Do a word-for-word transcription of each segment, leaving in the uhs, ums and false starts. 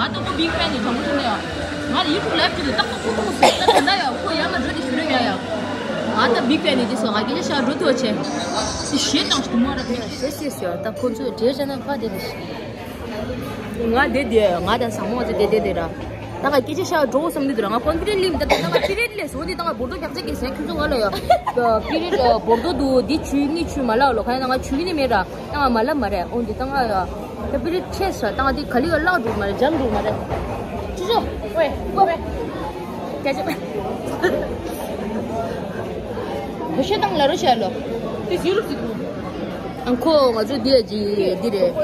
ང་ད་ཁོ་བིག་ཕེན་ནི་གྲོགས་མོ་ཞིག་ནས་ཡ། ང་ལ་ཡུ་ཊུབ་ལའིབ་ཅིག་ལ་ཏག་ཏག་ཁོ་ཐུག་སོང་། ད་ད་ཡ་ཁོ་ཡར་མར་འགྲོ་དེ་ཞུ་རེ་ཡ་ཡ། ང་ད་བིག་ཕེན་ནི་དེ་སོ་ང་སྐད་ཆ་བཤད་འགྲོ་ཐུབ་ཆེ། དེ་ཞེད་དང་ཞུ་མ་ར་མི་ཞེད་སེ་སོ། ད་ཁོ་ཚོ་འདྲེ་ཅན་ན་ཕ་དེ་དེ་ཞེད། ང་དེ་དེ་ང་དང་བཟང་མོ་ཚོ་དེ་དེ་དེ་ར། ད་ང་སྐད་ཆ་བཤད་འགྲོ་བསམ་དུས་དེ་ར་ང་ཀོན་ཕི་ཌེན་ལི་མི་ད་ད་ང་པི་རེད་ལས་སོང་དེ་ད་ང་བོར་དོ་རྒྱག་ཆ་གི་སེ་ཁྱོད་ཚོ་ང་ལ་ཡ། པི་རེད་བོར་དོ་འདུག་དེ་ཆུ་ནི་ཆུ་མ་ལག་ལོ་ཁ་ཡ་ད་ང་ཆུ་ནི་མེད་ར། ད་ང་མ་ལབ་མ་རེད། འོན་ཏེ་ད་ང་ཡ། ད་པི་རི་ཁྲེས་ཤ་ད་ང་དེ་ག་ལི་ག་ལག་འགྲོ་མ་རེད། འཇམ་འགྲོ་མ་རེད། ཅི་ཅོ། ཝེ་ཝེ་ཝེ། སྐད་ཆ། བོད་ཤེས་དང་ལ་རོ་ཤ་ལོ། དེ་ཟིག་རུབ་ཟིག་རུབ། ཨང་ཁོ་ང་ཚོ་འདི་ཡ་ཇི་འདི་རེད།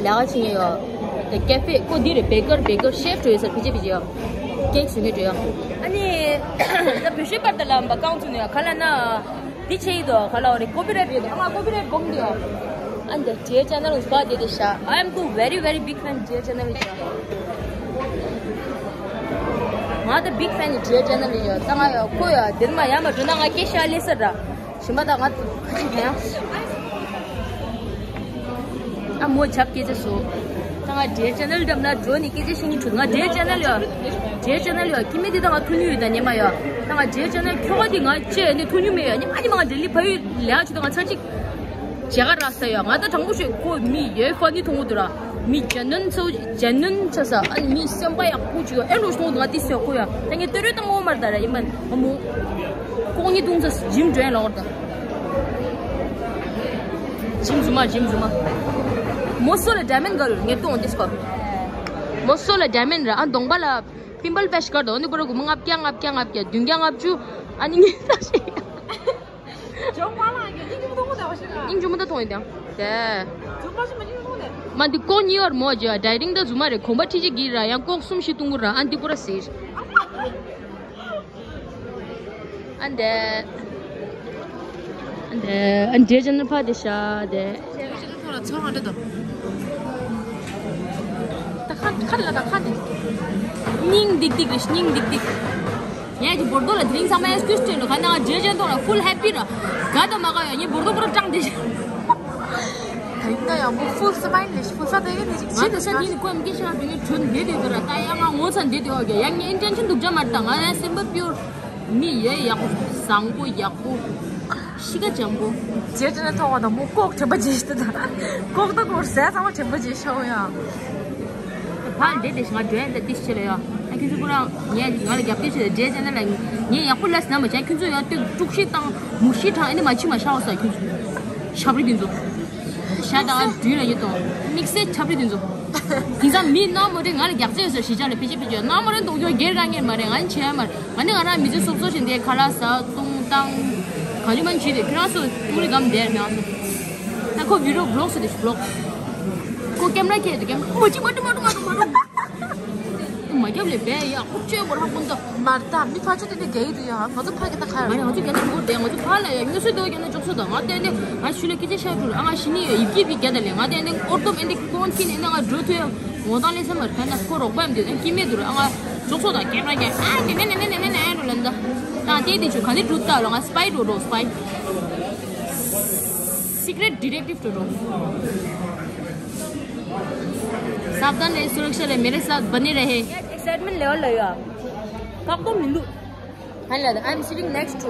ལས་ཀ་བྱེད་ཉེ་ཡོ། དེ་ཀེ་ཧྥེ་ཁོ་འདི་རེད། བེ་ཀར་བེ་ཀར་ཤེབ་འགྲོ་ཡོད་ས་ཕི་ཅི་ཕི་ཅི་ཡོ། ཀེག་བཟོ་ཉེ་འགྲོ་ཡོ། ཨ་ནི། ད་བོད་ཤེས་པར་ད་ལ་འབའ་རྐང་ཚུགས་ནས་ག་ལ་ན། འདི་ཆེ་ཡི་དོ་ག་ལ་འོ་རེ་ཀོ་པི་རེ་རེད་དོ། ཨ་ང་ཀོ་པི་རེ་སྦོམ་དེ་ཡོ། ཨ་འདི་ཇེ་ཅེ་ནལ་སྤ་དེ་དེ་ཤ། I am too very very big fan ཇེ་ཅེ་ནལ་ཡོ། ང་ད་བིག་ཕེན་ཇེ་ཅེ་ནལ་ཡོ། ད་ང་ཡོ་ཁོ་ཡོ་དེ་མ་ཡ་མ་འགྲོ་ན་ང་སྐད་ཤ་ལེ་སར་ར། ཞིམ་པ་ད་ང་ཁ་ཅིག་ཡ། ཨ་མོ་ཆབ་སྐད་ཆ་སོ། ད་ང་ཇེ་ཅེ་ནལ་འགྲམ་ན་འགྲོ་ནི་སྐད་ཆ་ཤེས་ཉི་ཁྲུ་ང་ཇེ་ཅེ་ནལ་ཡོ། ཇེ་ཅེ་ནལ་ཡོ་ཁྱི་མི་དེ་ད་ང་ཐུ་ཉུ་ཡོད་ད་ཉེ་མ་ཡོ། ད་ང་ཇེ་ཅེ་ནལ་ཁྱོ་ག་དེ་ང་ཅེ་ནི་ཐུ་ཉུ་མེ་ཡོ། ཉེ་མ་ཉེ་མ་ང་ལྡི་ལི་ཕ་ཡུལ་ལས་ཨ་ཆུ་ད་ང་ཚར་ཅིག་ཇེ་ག་ར་ས་ཡོ། ང་ད་དྲང་པོ་ཤོད་ཁོ་མི་ཡོད་ཧྥ་ནི་ཐུང་གུ་དུ་ར། མི་ཇེ་ནུན་ཚོ་ཇེ་ནུན་ཆ་ས་ཨ་ནི་མི་སེམས་པ་ཡག་པོ་ཅིག་ཡོ། ཨེ་འགྲོ་ཤོང་ང་དེ་སོ་ཁོ་ཡོ། ད་ངས་ཏེ་རོས་ད་ངོ་མར་ད་ར་ཡིན་མན་ཨ་མོ། ཁོང་ཉིད་ཐུང་ས་ཇིམ་འགྲོ་ཡ་ལོག་ད། ཇིམ་ཟུ་མ་ཇིམ་ཟུ་མ། མོ་སོ་ལ་ཌའི་མན་ག་རུ་ངས་ཏོང་དེ་སྐོར། མོ་སོ་ལ་ཌའི་མན་ར་ཨ་གདོང་པ་ལ་པིམ་པལ་པེ་ཤ་གར་དོ་ནི་པོ་ར་གུ་མ་ལྔ་བརྒྱ་ལྔ་བརྒྱ་ལྔ་བརྒྱ་བདུན་བརྒྱ་ལྔ་བཅུ་ཨ་ནི་ངས་ད་ཤེས། ཇོ་མ་ལ་ཡིན་ཡིན་ཇོ་མ་ཐོང་གོ་ད་ཞིག་ཡིན་ཇོ་མ་ད་ཐོང་ཡིན་ད། དེ། ཇོ་མ་ཞིག་མ་ཡིན་ཐོང་ནས། མ་འདི་ཀོ་ཉི་ཡོར་མོ་ཇོ་ཌའི་རིང་ད་ཟུ་མ་རེད། གོམ་པ་ཁྲི་གཅིག་གི་ར་ཡང་ཀོག་གསུམ་བཞི་བཏུང་གི་ར་ཨ་འདི་པོ་ར་ཟེར། ཨ་འདི། ཨ་འདི་ཨ་འདི་ཅན་ཕ་དེ་ཤ་དེ། ད་ཁ་ཁ་ལ་ད་ཁ་དེ། སྙིང་ལྡིག་ལྡིག་རེད་སྙིང་ལྡིག་ལྡིག་ངས་ཀྱི་བོར་དོ་ལ་དེ་རིང་ཚང་མ་ཨེག་སི་ཀིའུ་སི་སྤྲད་ལོ། ག་ན་ང་ཇེ་ཇེ་ཏོ་ལ་ཧྥུལ་ཧེ་པི་ར། ག་ད་མ་ག་ཡོ་ངས་བོར་དོ་པོ་ར་ཀྲང་དེ་ཤ། ད་ཡིན་ན་ཡང་མོ་ཧྥུལ་སི་མའི་ལི་ཧྥུལ་ས་དེ་ཡིན་ནི་ཅིག་ང་ཅི་དེ་ཤ་དེ་ནི་ཀོ་ཨམ་ཀེ་ཤ་དེ་ནི་དྲོན་དེ་དེ་དོ་ར། ད་ཡང་ང་ངོ་ཚ་འདི་དེ་ཡོ་ག་ཡང་ངས་ཨིན་ཊེན་ཤན་འདུག་ཅག་མ་རེད། ད་ང་ཡང་སེམས་པ་པིའུར་མི་ཡོད་ཡག་པོ་བཟང་པོ་ཡག་པོ་ཤི་ཀ་འཇམ་པོ། ཇེ་ཏྲ་ནས་ཐོག་བ་དང་མོ་ལྐོག་དྲན་པ་ཇེ་ཤི་ད་ལྐོག་ད་ལྐོག་ཟས་ཚང་མ་དྲན་པ་ཇེ་ཤོག་ཡ། ཕར་འདྲེ་དེ་ང་འགྲོ་ཡན་ད་ཏིས་ཆེ་ལ་ཡ། ཨ་ཁྱོད་ཚོ་ཁོ་རང་ངས་ང་ལ་རྒྱབ་སྐྱོར་བྱེད་དེ་འདྲེ་ཅན་ལ་ངས་ཡག་པོ་ལས་ཟིན་ན་མ་བྱས་ཁྱོད་ཚོ་ཡ་སྟོད་དཀྲུག་ཤིང་བཏང་མུ་ཤི་དྲང་ཨ་ནི་མ་ཕྱི་མ་ཤ་བ་ས་ཁྱོད་ཚོ་ཆབ་རི་དེ་ཚོ་ཤ་དང་སྦྲུལ་ལ་ཡོད་དོ་དམིགས་བསལ་ཆབ་རི་དེ་ཚོ་དེང་སང་མི་སྣང་མོ་རེ་ང་ལ་རྒྱབ་སྐྱོར་ཟེར་གཞིས་ཆགས་ལ་ཕལ་ཆེར་ཕལ་ཆེར་སྣང་མོ་རེ་གཏོང་རྒྱུ་སྒེར་རང་ངེས་མ་རེད། ང་ནི་བྱས་མ་རེད། ང་ནི་ང་རང་མི་ཚེ་སོབ་སོབ་བྱས་འདི་ཁ་ལག་ཟ་བཏུང་བཏང་ག་ལི་མ་བྱས་ཏེ་ཁྱོད་རང་ཚོ་ཏུ་རི་གམ་བསྡད་ང་ཚོ་ད་ཁོ་བི་ཌི་ཡོ་བི་ལོག་ཟེར་ཏེ་བི་ལོག་ཁོ་ཀེམ་ར་ཁྱེར་ཏེ་ཀེམ་ར་མ་བྱེད་མ་འགྲོ་མ་འགྲོ་མ་འགྲོ་མ་འགྲོ། མ་རྒྱབ་ལས་བས་ཡ་ཁོ་བཅོས་པོ་ར་ཧ་ཀུན་ཏོ། མར་ད་མི་ཕ་ཆོ་དེ་ནས་རྒྱ་ཡིག་ཏུ་ཡ་ང་ཚོ་ཕ་གི་ད་ཁ་ང་ང་ཚོ་རྒྱ་ནག་མོ་དེ་ང་ཚོ་ཕ་ལ་ཡ་དངོས་སུ་དེ་བ་རྒྱ་ནག་ཅོག་སོ་ད་ང་བསྟན་ཏེ་ང་ཤུ་ལ་སྐད་ཆ་བཤད་འགྲོ་ཨ་ང་ཤི་ནི་ཡ་ཡིབ་ཀྱི་བི་རྒྱ་ད་ལས་ང་བསྟན་ཏེ་ཨོར་ཏོབ་ཨེ་འདི་ཀོན་ཁི་ནས་ང་འགྲོ་ཐུ་ཡ་ངོ་ཏང་ལས་ས་མར་ཕན་ན་ཁོ་རོགས་པ་ཡམ་དེ་ཀི་མེད་དུ་ར་ཨ་ང་ཅོག་སོ་ད་ཀེམ་ར་ཀེམ་ཨ་ནི་ནེ་ནེ་ནེ་ནེ་ནེ་ནེ་འགྲོ་ལན་ད་ད་དེ་དེ་ཆུ་ག་ནི་འགྲུབ་ད་ལ་ང་སི་པའི་འགྲོ་འགྲོ་སི་པའི། Secret detective टोटो। सावधान रहे, सुरक्षा रहे, मेरे साथ बने रहे। Excitement level ལ་ཡ། ཁག་པོ་མི་འདུག་ཧན་ལ་ད། I'm sitting next to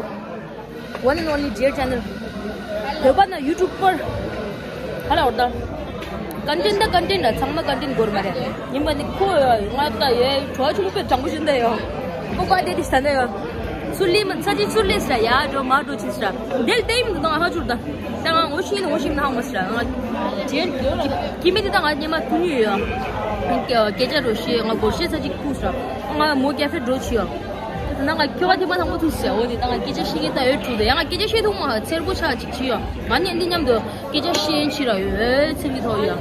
one and only ཇེ་ཅེ་ནལ། བོད་པ་ན་ཡུ་ཊུབ་པར། ཧ་ལ་འོར་ད། ཀོན་ཊེན་ཊི་ད་ཀོན་ཊེན་ཊི་ད་ཚང་མ་ཀོན་ཊེན་ཊི་དགོས་མ་རེད། ཡིན་པ་ནི་ཁོ་ང་ད་ཡེ་གྲོགས་ཆུང་པོས་དྲང་པོ་བྱིན་ད་ཡོ། ཁོ་ཀ་དེ་དེ་ས་ད་ཡོ། ཚུར་ལི་མ་ཚ་ཅི་ཚུར་ལི་ས་ཡ་འགྲོ་མ་འགྲོ་ཅི་ས། དེལ་དེ་མི་འདུག་ད་ང་ཧ་ཅུར་ད། ད་ང་ངོ་ཤེས་ནི་ངོ་ཤེས་མི་ཧང་མ་ས། ང་ཇེ་ཀི་མི་དེ་ད་ང་ཉི་མ་ཐུག་ནི་ཡོད་ཡ། སྐད་ཆ་རོ་ཤེས་ང་སྒོར་ཤེས་ཚ་ཅིག་ཁུག་ས། ང་མོ་ཀེ་ཧྥེ་འགྲོ་ཆི་ཡོ། ད་ང་ཁྱོ་ག་དེ་མ་ཐང་མོ་ཐུག་ས། འོ་དེ་ད་ང་སྐད་ཆ་ཤེས་ཀྱི་ད་ཡོད་ཐུག་ད་ཡ། ང་སྐད་ཆ་ཤེས་ཐུག་མ་ཧ་ཚེར་པོ་ཆ་ཅིག་ཆི་ཡོ། ང་ནི་འདི་མཉམ་དུ་སྐད་ཆ་ཤེས་ཡིན་ཆི་ར་ཡོད་ཚེར་གི་ཐོག་ཡོ།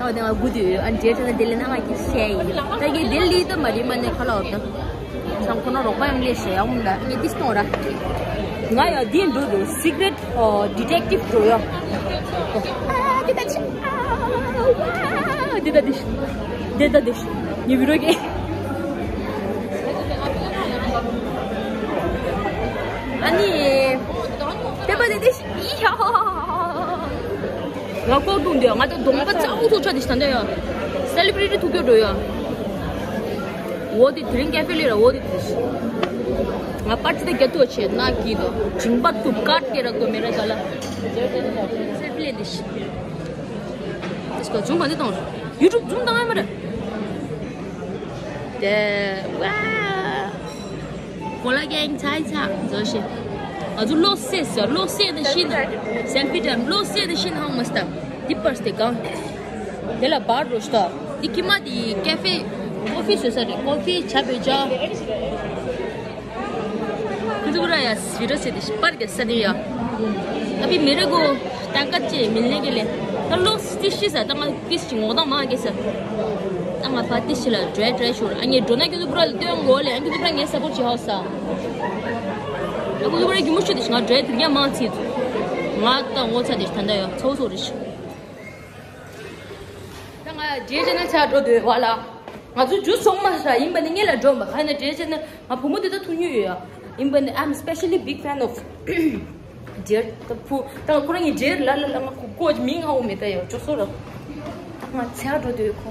ད་དེ་ང་དགུ་དུ་ཡོད། ཨ་འདྲེ་ད་ན་དེ་ལས་ན་ང་སྐད་ཆ་ཤེས་ཡིན། ད་གི་དེ་ལི་ད་མ་རི་མ་ནེ་ཁ་ལ་འོ་ད། ཚང་ཁོ་ན་རོགས་པ་ཡང་ལས་བྱེད་ཡག་མོ་འདྲ་ངས་ཏིས་གཏོང་ར། ང་ཡང་འདི་འགྲོ་འདུག་སི་ཀི་རེ་ཊི་ཨོ་ཌི་ཊེག་ཊིབ་འགྲོ་ཡ། ཨ་འདི་ད་ཅི་ཨ་ཝ་འདི་ད་འདི་འདི་ད་འདི་ངའི་བི་རོ་གི་ཨ་ནི་པེ་པ་འདི་འདི་ཡ། ང་ལྐོག་འདུག་འདི་ང་ད་གདོང་པ་ཙའུ་ཐུག་ཆ་འདི་ཞིག་ད་འདི་ཡ། སེ་ལི་བི་རི་ཊི་ཐུག་རྒྱུ་འགྲོ་ཡ། वो तो ड्रिंक कैफे ले रहा, वो तो। ང་པར་ཅི་ད་རྒྱ་ཏོ་ཆེ་ན་གི་དོ་ཇིང་པར་ཏུ་ཀར་ཏེ་ར་ཏོ་མེ་ར་ག་ལ། སེ་པི་ལེ་འདི་ཤི། དེ་སྐོར་ཛུམ་པ་འདི་དང་ཡུ་ཊུབ་ཛུམ་དང་ཨེ་མ་ར། དེ་ཝ། གོ་ལ་གེང་ཆའི་ཆ་ཛོ་ཤི། ཨ་ཛུ་ལོ་སེ་སེ་ལོ་སེ་དེ་ཤི་ན། སེལ་ཕི་ཊའིམ་ལོ་སེ་དེ་ཤི་ན་ཧང་མ་སྟ། དེ་པར་སྟེ་གང་། དེ་ལ་བར་རོ་ཤྟ། དེ་ཀི་མ་དེ་ཀེ་ཧྥེ། ཀོ་ཧྥི་བཟོས་ས་རེད། ཀོ་ཧྥི་ཆ་བོད་ཇ། ཁུ་ཚུ་ར་ཡ་བི་རོ་སེ་དེ་པར་གེ་ས་དེ་ཡ། ཨ་བི་མེ་རེ་གོ། ཏང་ཀ་ཅེ་མི་ལེ་གེ་ལེ། ད་ལོ་སི་ཤི་ས་ད་ང་ཏིས་ཅི་ངོ་ད་མ་གེ་ས། ད་ང་ཕ་ཏིས་ཅི་ལ་ཌྲེ་ཌྲེ་ཤོར། ཨ་ངེ་འགྲོ་ན་ཁུ་ཚུ་ར་ལ་ཏོན་གོ་ལེ། ཨ་ཁུ་ཚུ་ར་ངེ་སཔོར་ཅི་ཧའོ་ས། ཨ་ཁུ་ཚུ་ར་གི་མུ་ཤུ་དེ་ང་ཌྲེ་དེ་ཉ་མ་ཚི། ང་ད་ངོ་ཚ་དེ་ད་ད་ཡ་ཚོ་ཚོ་རེ་ཤི། ད་ང་ཌེ་ཅེ་ནལ་ཆ་འགྲོ་འདོད་བ་ལ། ང་ཚོ་ཇུས་ཚོང་མ་ཤ་ཡིན་པ་ནི་ངེད་ལ་འགྲོ་མ་ཁ་ནས་ཌེ་ཅེ་ནལ་ང་བུ་མོ་དེ་ད་ཐུག་མྱོང་ཡོད་ཡ། ཡིན་པ་ནི་I'm specially big fan of ཌེར་ད་བུ་ད་ཁོ་རང་གི་ཌེར་ལ་ལ་ལ་ང་ཁོ་ཀོ་ཅི་མིང་ཧ་འོ་མེད་ད་ཡོད་ཅོ་སོ་ར། ང་ཆ་འགྲོ་འདོད་ཁོ།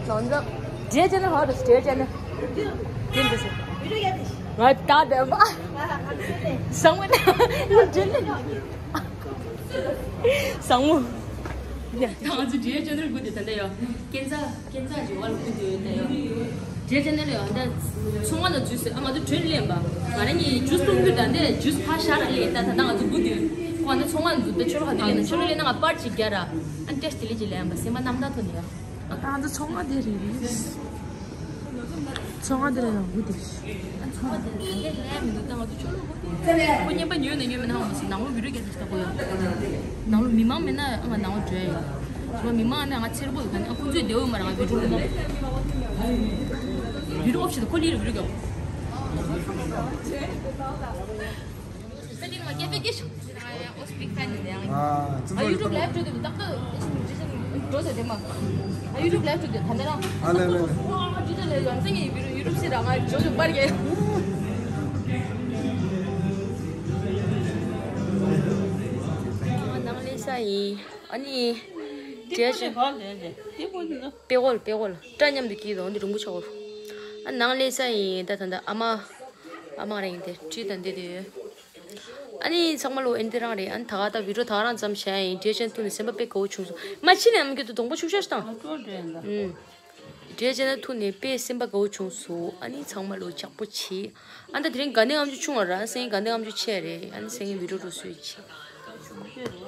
ལོན་ཛ། ཌེ་ཅེ་ནལ་ཧ་ཌེ་ཅེ་ནལ། ང་ད་དེ་མ། བཟང་མོ་ནི། བཟང་མོ། ད་ང་ཚོ་ཌེ་ཅེ་ནལ་སྒུག་དེ་ད་ལྟ་ཡོད། ཁྱེད་ཚ་ཁྱེད་ཚ་ཇི་བ་ལ་སྒུག་དེ་ཡོད་ད་ཡོད། ཌེ་ཅེ་ནལ་ཡོད་ད། ཚོང་བ་ལ་ཇུས་ཨ་ང་ཚོ་གྲོན་ལེན་པ། ང་རང་གཉིས་ཇུས་བཏུང་རྒྱུ་ད་འདི་ཇུས་ཕ་ཤ་ར་ལེན་ད་ད་ད་ང་ཚོ་སྒུག་དེ་ཡོད། ཁོ་ང་ཚོ་ཚོང་བ་ལ་འཛུལ་ད་ཆོ་རོ་ཧ་དེ་ལེན་ན་ཆོ་རོ་ལེན་ན་ང་པར་ཅིག་རྒྱ་ར། ཨ་ཏེས་དེ་ལེ་ཅི་ལེན་པ་སེམས་པ་རྣམ་དག་ཐོག་ནས་ཡོད། ད་ང་ཚོ་ཚོང་བ་དེ་རེད། ཚོང་བ་དེ་ལ་ཡང་སྒུག་དེ། ཚོང་བ་དེ་ལ་ཡང་སྒུག་དེ། ཚོང་བ་དེ་ལ་ཡང་སྒུག་དེ། ཁོ་བརྙན་པ་ཉོས་ན་ཉོས་མེད་ན་ཧ་མ་སི་ནང་ལོ་བི་ཌིའོ་རྒྱག་ཐུབ་ཐུབ་ཡོད། ནང་ལོ་མི་མང་མེད་ན་ང་ནང་ལོ་བྲོས་ཡོད། ང་མི་མང་ནས་ང་ཚེར་པོ་ཡོད་ག་ནས་ཁོ་ཚོས་བདེ་བོ་མ་རང་བི་ཌིའོ་ལོ། བི་ཌིའོ་ཨོཕ་ཤི་ཁོ་ལི་རུ་བི་ཌིའོ་རྒྱག་ས་དེ་ང་ཀེ་ཧྥེ་སྐད་ཤོད། ཨ་ཡུ་ཊུབ་ལའིབ་སྤྲོད་དུས་ཏག་ཏག་འགྲོ་ཟེར་དེ་མ། ཨ་ཡུ་ཊུབ་ལའིབ་སྤྲོད་དུས་ད་ནི་རང་། ཨ་ལེ་ལེ་ལེ། ཨ་ཇི་ལ་ལེ་ལོན་ཚེ་ངས་ཡུ་ཊུབ་སི་རང་ང་ཇོ་ཇོ་པར་གེ། ནང་ལས་ས་ཡིན། ཨ་ནི། དེ་ཀོ་ནི་ག་ལེ་ལེ། དེ་ཀོ་ནི་ན། པེ་ཧོལ་པེ་ཧོལ་སྐྲ་མཉམ་དུ་སྐྱིད་དོ་འདི་རིང་པོ་ཆོག་ཨ་ནང་ལས་ས་ཡིན་ད་ད་ད་ཨ་མ། ཨ་མ་རེད་དེ་བྲིས་དང་འདི་དེ་ཡོད། ཨ་ནི་ཚང་མ་ལོ་ཨེ་འདི་རང་རེད། ཨ་ནི་ད་ག་ད་བི་ཌིའོ་ད་ག་རང་ཙམ་བྱས་ཡིན། ཌེ་ཅེ་ནལ་ཐུག་ནས་སེམས་པ་དཔེ་དགའ་བོ་བྱུང་སོང་། མ་ཕྱི་ནས་ཨ་མ་ཁྱོད་ཚོ་གདོང་པ་ཕྱུག་ཤོས་དང་། ཨ་ཏོ་འདྲེན་ལ། ཨུམ། ཌེ་ཅེ་ནལ་ཐུག་ནས་དཔེ་སེམས་པ་དགའ་བོ་བྱུང་སོང་། ཨ་ནི་ཚང་མ་ལོ་ཇག་པོ་བྱེད། ཨ་ད་དེ་རིང་དགའ་ལྡན་ལྔ་མཆོད་ཆུང་བ་ར་སེང་དགའ་ལྡན་ལྔ་མཆོད་ཆེ་རེད། ཨ་ནི་སེང་བི་ཌིའོ་འགྲོ་སོས་བྱེད།